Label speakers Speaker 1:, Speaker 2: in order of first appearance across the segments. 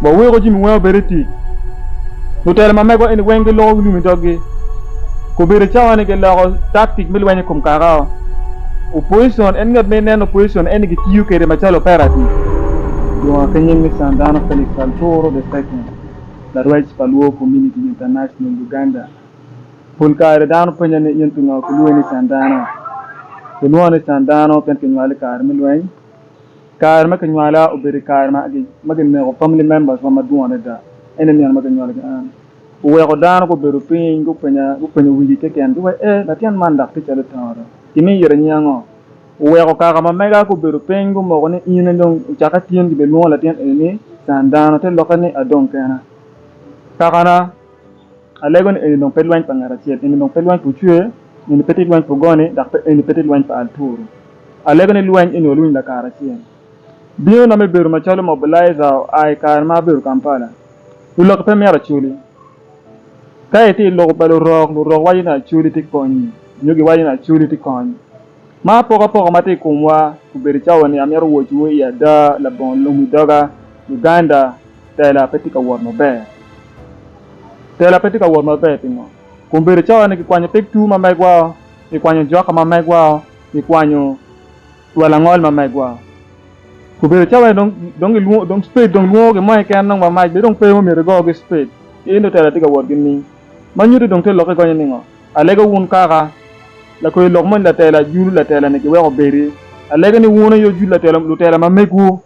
Speaker 1: Waweko jami weng obedo i tic. Lutela ma megwa eni weng giloko ki lum i doggi. Kobedo cawa ni giloko tactic me lweny i kom kaka. Opposition en ngat ma ineno opposition en ni gitiyo kwede macalo operative. Lwonga ki nying ni Sandano Felix Alturo the second, larwec pa Luo Community International Uganda. Pol kare dano penya ni in pingo kilwongi ni Sandano? Kilwonga ni Sandano pien kinywala i kare me lweny. Kare ma kinywala obedo i kare ma kineko family members wa madwong adada. Ene nino ma kinywalo ki an. Oweko dano gubedo piny gupenya gupenyo wigi keken giwaco ee latin man dok tye calo toro kimiyo ite nying ango? Oweko kaka ma mega gubedo piny gumoko ni in dong ocakke tin gibilwongo latin eni ni Sandano te lokke ni adong kena. Kakana. Alego ni eni dong pe lweny pa ngat acel, eni dong pe lweny pa Ocwer, eni pe tye lweny pa Ogoni, dok pe eni pe tye lweny pa Alturu. Alego ni lweny eni walwiny lakaracel. Binona me bedo macalo mobilizer oa i kare ma abedo Kampala. Luloki pe myero aculi. Ka itye i loko pa lurok, lurok waco ni aculi tye konyi, nyo giwaco ni aculi tye kony. Ma apokapoka ma tye i komwa obedo cawa ni amito wocwu i ada labongo lum i doga, Uganda tela pe tye ka wot maber. Tela pe tye ka wot maber pingo? Kombeddi cawa ni kikwanyo pig tur ma megwa, kikwanyo joka ma megwa, kikwanyo twel angol ma megwa. Kombeddi cawa ni dong dong gilwongo dong spade dong lwongo gin mo keken dong ma mac bene dong pe ma myero igo ki spade. In dong tela tye ka wot ki ning? Ma nyuto dong te lokke gonyo ningo? Alego wun kaka, lakoyo lok moni latela julu latela ni giweko obedi. Alego ni wun aye wujul latela lutela ma megwu.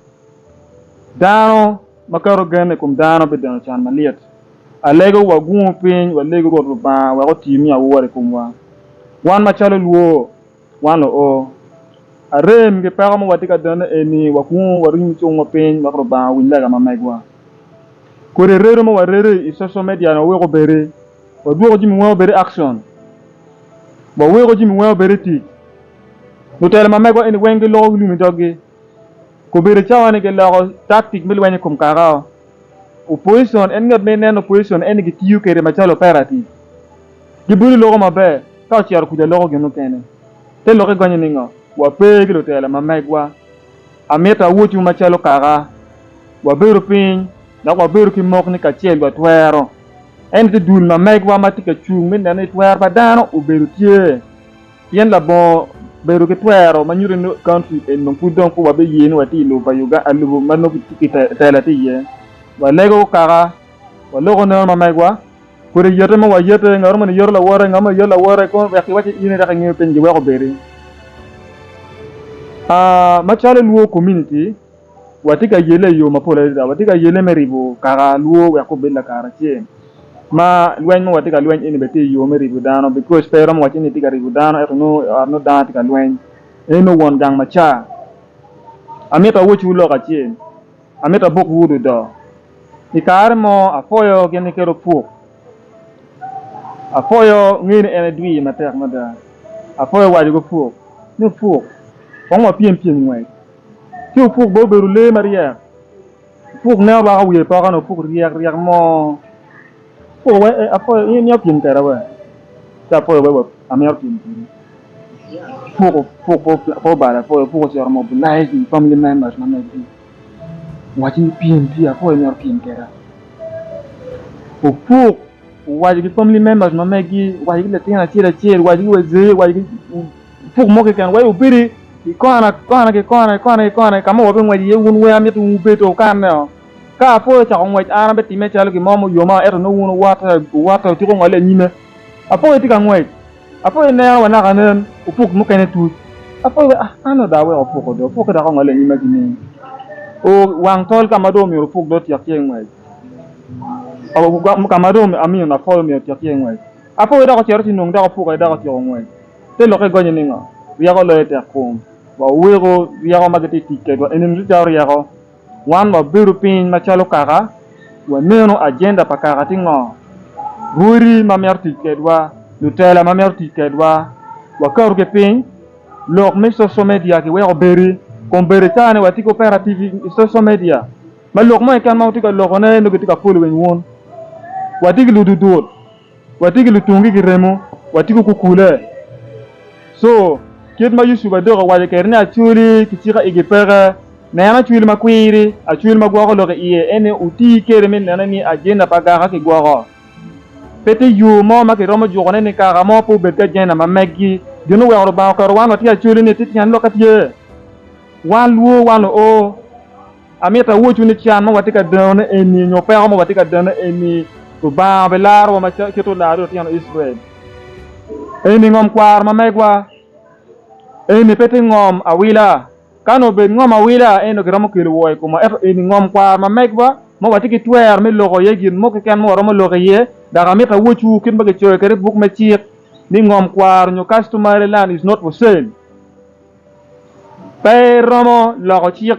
Speaker 1: Dano ma keto gen i kom dano bideno can malit. Alego wagungu piny walegu Rwot Lubanga wek oti mi awor i komwa. Wan macalo lwor, wan luo. Arem ki peko ma watye ka dene eni wakungu waring cungwa piny wek Lubanga owiny lega ma megwa. Kodi redo ma waredo i social media ni waweko obedi, wadwoko jami weng obed i action, waweko jami weng obed i tic. Lutela ma megwa eni weng giloko ki lum i doggi. Kobedo cawa ni giloko tactic me lweny i kom kaka. Opposition en ngat ma ineno opposition en ni gitiyo kwede macalo operative. Gibedo loko maber ka ocito kuca loko gin mukene. Te lokke gonye ningo? Wape ki lutela ma megwa. Amito awocwu macalo kaka. Wabedo piny dok wabedo ki mok ni kacel watwero. Ento tye dul ma megwa ma tye ka cung me neno ni twero pa dano obedo tye. Pien labongo bedo ki twero ma nyuto ni country eni dong pud dong pe wabiye ni watye i lobo pa Uganda, lobo ma nongo tela tye iye. Walego kaka, waloko neno ma megwa, kodi yete ma wayete, ngat moni yeto lawote, ngat moni yeto lawote, kono wek kiwac ni in dok ingeyo piny giweko obedi. Ah, macalo Luo community, Watye ka yelle i yo mapol adada. Watye ka yelle me ribo kaka lwor wek gubed lakaracel. Ma lweny ma watye ka lweny eni bene tye i yo me ribo dano because pe iromo waco ni itye ka ribo dano ento nongo i ot nongo dano tye ka lweny. Eni nongo won gang macar. Amito awocwu lok acel. Amito abokwu ododo. I kare mo apwoyo gin ki opuk. Apwoyo ngeyo ni en edwir matek mada. Apwoyo owaco ki opuk ni opuk kong wapyem pyem ngwec. Ci opuk bene obedo lee maryek. Opuk ne orwako wiye i poka ni opuk ryek ryek mo. Opuk owaco eh apwoyo in imito pyem kweda we? Ci apwoyo owaco wa amito pyem kwedi. Opuk opuk pe obalo apwoyo opuk ocito mobilizing family members ma megi owaco ni pyem tye apwoyo mito pyem kweda. Opuk owaco ki family members ma megi owaco ki latin acel acel owaco ki wazee owaco ki Opuk mo keken wai wubed i kona kona ki kona kona ki kona ka ma wabingwec iye wun weng amito wun wubed wukanne-o. Ka apwoyo ocako ngwec an abitimme calo gin mo muyoma ento nongo wun wuwotte wuwotte wutyeko ngole i nyime. Apwoyo tye ka ngwec, apwoyo neno wa naka nen opuk mukene tuc. Apwoyo wek ah an dong aweko opuko do, opukke dok ongole i nyima ki-ni. O wang tol ka ma dong myero opuk dong otyek ki i ngwec. Ka ma dong amino apwoyo myero otyek ki i ngwec. Apwoyo dok ocito ci nong dok opukke dok otyeko ngwec. Te lokke gonye ningo? Ryeko loyo tek kom. Waweko ryeko ma gitye ka tic kwedwa eni nongo calo ryeko. Wan wabedo piny macalo kaka, waneno ajenda pa kaka tye ngo, rwodi ma mito tic kwedwa, lutela ma mito tic kwedwa, waketo ki piny. Lok me social media kiweko obedi, kombeddi caa-ni watye ki operative i social media ma lok mo keken ma watye ka lokone nongo gitye ka following wun. Watye ki lududut. Watye ki lutungi ki remo, watye ki kukule. Co, kit ma Yucup adek owaco kwede ni Acholi kicika igi peke. Nen acwil ma kwiri, acwil ma gwoko lok i iye ene oti kwede me nene ni ajenda pa kaka kigwoko. Pe tye yo mo ma kiromo jukone ni kaka mo pe obed ki ajenda ma meggi. Gin oweko Lubanga oketo wan watye acwili ni tye tyen lok ka tye. Wan lwor wan oo. Amito awocwu ni can ma watye ka denone eni nyo peko ma watye ka denone eni Lubanga obilarowa macalo kit olaro litino Icrael. Eni ngom kwaro ma megwa. Eni pe tye ngom awila. Ka onongo obed ngom awila, ento giromo kelo woo i komwa. Ento eni ngom kwaro ma megwa, ma watye ki twero me loko iye gin mo keken ma waromo loko iye. Dok amito awocwu kit ma kicoyo kwede i buk me cik ni ngom kwaro nyo customary land is not for sale. Pe iromo loko cik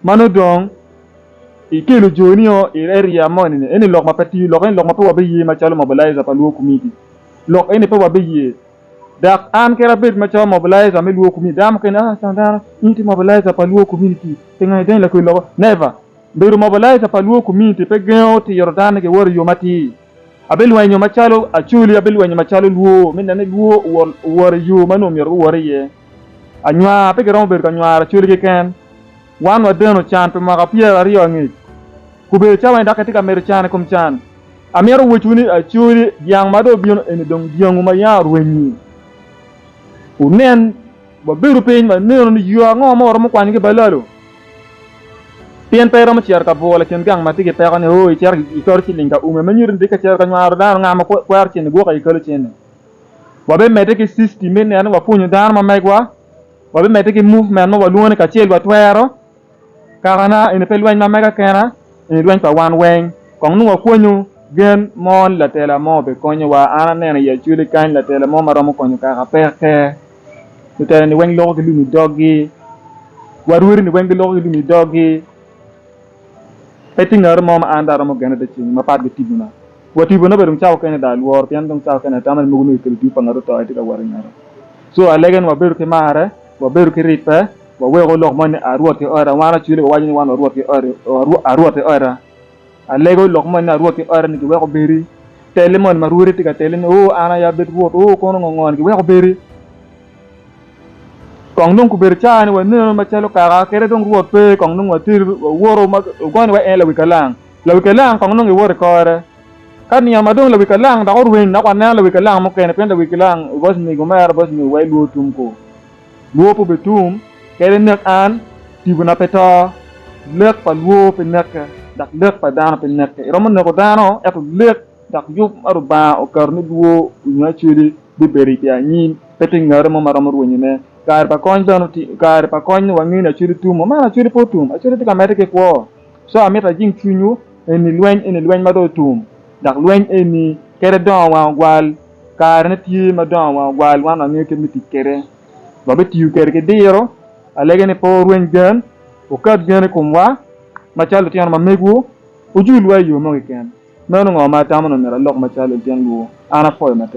Speaker 1: ma nongo dong ikelo joni-o i area moni-ni. Eni lok ma pe tiyo, lok eni lok ma pe wabiye macalo mobilizer pa Luo Committee. Lok eni pe wabiye. Dok an kadi abed macalo mobilizer me Luo Community, dano mukene ah can dano in itye mobilizer pa Luo Community pingo idonyo lakwed loko? Never! Bedo mobilizer pa Luo Community pe gengo tiro dano ni giwot i yo matir. Abilwenyo macalo Acholi, abilwenyo macalo Luo me neno ni Luo owot i yo ma nongo myero guwot iye. Anywar pe giromo bedo ka nywaro Acholi keken. Wan wadeno can pi mwaka 20 angec. Gubedo cawa ni dok kitye ka medo can i kom can. Amito wecwu ni Acholi dyang ma dong obino eni dong dyangwu ma yam orwenyi. Wunen, wabedo piny waneno ni yo ango ma waromo kwanyo ki balalo. Pien pe iromo cito ka bwolo i kin gang ma tye ki peko ni, oo icito iketo ciling ka ume ma nyuto ni itye ka cito ka nywaro dano, nga ma kwero cente gwoko aye kelo cente. Wabimedde ki system me neno ni wapwonyo dano ma megwa, wabimedde ki movement ma walwongo ni kacel watwero. Kakana, eni pe lweny ma mega kena, eni lweny pa wan weng. Kong nongo wapwonyo gen mo ni latela mo obikonyowa. An aneno i Acholi kany latela mo ma romo konyo kaka peke. Lutela-ni weng loko ki lum i doggi, wa rwodi-ni weng giloko ki lum i doggi. Pe tye ngat mo ma an dong aromo gene te ceng mapat ki tipona. Wa tipona bene dong cawa okene dong alworo pien dong cawa okene atamo ni mogo nongo kikelo tipo pa ngat oto aye tye ka wot i ngeta. Co alege ni wabedo ki marre, wabedo ki ribbe. Waweko lok moni arwot ki ota. Wan acwili wawaco ni wan warwot ki oti, arwot ki ota. Alego lok moni ni arwot ki ota ni giweko bedi. Tele moni ma rwodi tye ka tele ni oo an aye abed rwot, oo kono ngo ngo ni giweko bedi. Kong dong kubedo caa ni waneno macalo kaka kede dong rwot pe kong dong water wawoto ma ogoni wa en lawi kalang. Lawi kalang kong dong iwoto i kore. Ka nino ma dong lawi kalang dok orweny dok waneno lawi kalang mukene pien lawi kalang boc mego mere boc mego wa ilwor tum ko. Lwor pe obitum, kadi nek an, tipona pe to. Lek pa lwor pe nekke, dok lek pa dano pe nekke. Iromo neko dano, ento lek dok yub ma Lubanga oketo ni lwor onyo acwali bibedo i anyim pe tye ngati mo ma romo rwenyone. Kare pa kony bene kare pa kony ni wangeyo ni acwali tum, man acwali pe otum, acwali tye ka medde ki kwo. Co amito ajing cwinywu, eni lweny, eni lweny ma dong otum, dok lweny eni kadi dongo wang ogwal. Karene tye ma dongo wang ogwal wan wangeyo kit me tic kwede. Wabitiyo kwede ki diro. Alege ni pe wurweny gen, wuket gen i komwa macalo litino ma megwu, wujulwa i yo mo keken. Meno ngo ma atamo ni myero alok macalo litino luwu? An apwoyo matek.